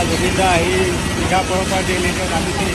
জুবিন দা আহি ছিংগাপুৰৰ পৰা দিল্লীতে নামিছে।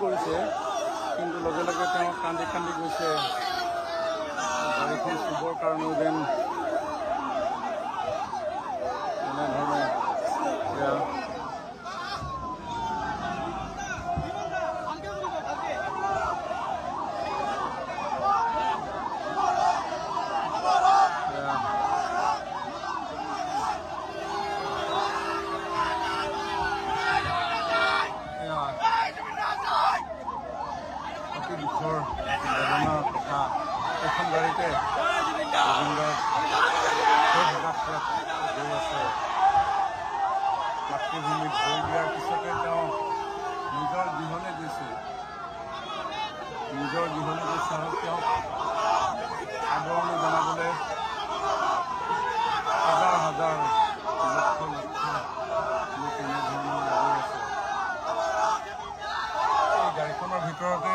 কৰিছে কিন্তু লগে লগে তেওঁ কান্দি কান্দি গৈছে। গাড়ীখন চুবৰ কাৰণেও যেন এনেধৰণে দুখৰ বেদনাৰ কথা। এখন গাড়ীতে গৈ আছে। মাতৃভূমিত ভৰি দিয়াৰ পিছতে তেওঁ নিজৰ গৃহলৈ গৈছে, নিজৰ গৃহলৈ গৈছে আৰু তেওঁক আদৰণি জনাবলৈ হাজাৰ হাজাৰ লক্ষ লক্ষ লোক এনেধৰণৰ গৈ আছে। এই গাড়ীখনৰ ভিতৰতে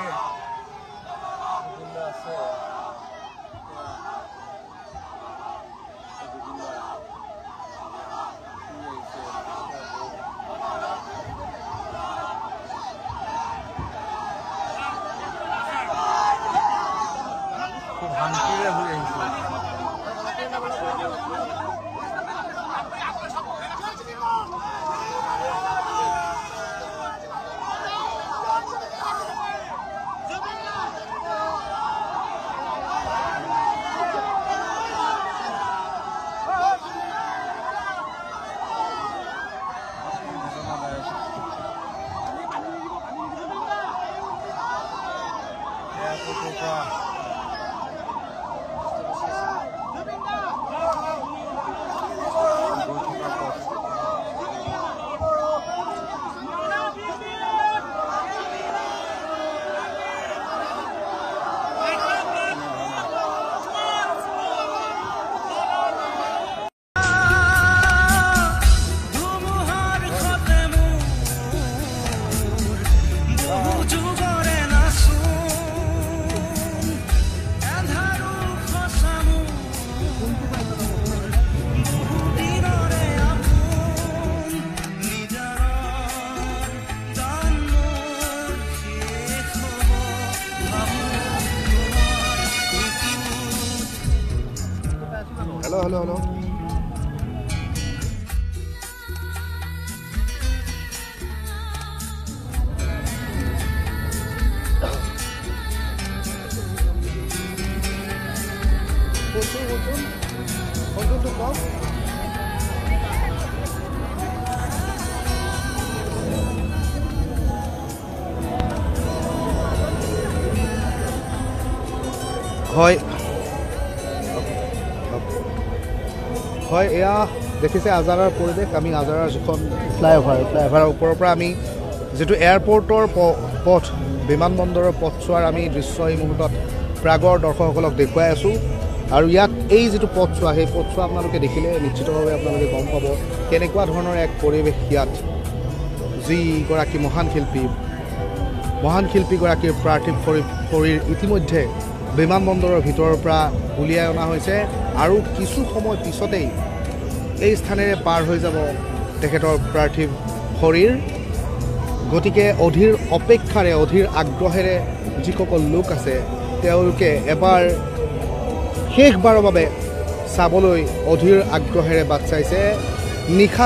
আছে। খুব শান্তিৰে হৈ আহিছে। Hello, hello, hello. হয় হয়, এয়া দেখিছে আজাৰাৰ পৰিৱেশ। আমি আজাৰাৰ যিখন ফ্লাইঅভাৰৰ ওপৰৰ পৰা আমি যিটো এয়াৰপৰ্টৰ পথ, বিমানবন্দৰৰ পথ চোৱাৰ আমি দৃশ্য এই মুহূৰ্তত প্ৰাগৰ দৰ্শকসকলক দেখুৱাই আছোঁ। আৰু ইয়াত এই যিটো পথচোৱা, সেই পথচোৱা আপোনালোকে দেখিলে নিশ্চিতভাৱে আপোনালোকে গম পাব কেনেকুৱা ধৰণৰ এক পৰিৱেশ ইয়াত। যিগৰাকী মহান শিল্পীগৰাকীৰ পাৰ্থিৱ শৰীৰ ইতিমধ্যে বিমানবন্দৰৰ ভিতৰৰ পৰা উলিয়াই অনা হৈছে আৰু কিছু সময় পিছতেই এই স্থানেৰে পাৰ হৈ যাব তেখেতৰ পাৰ্থিৱ শৰীৰ। গতিকে অধীৰ অপেক্ষাৰে, অধীৰ আগ্ৰহেৰে যিসকল লোক আছে তেওঁলোকে এবাৰ শেষবাৰৰ বাবে চাবলৈ অধীৰ আগ্ৰহেৰে বাট চাইছে। নিশা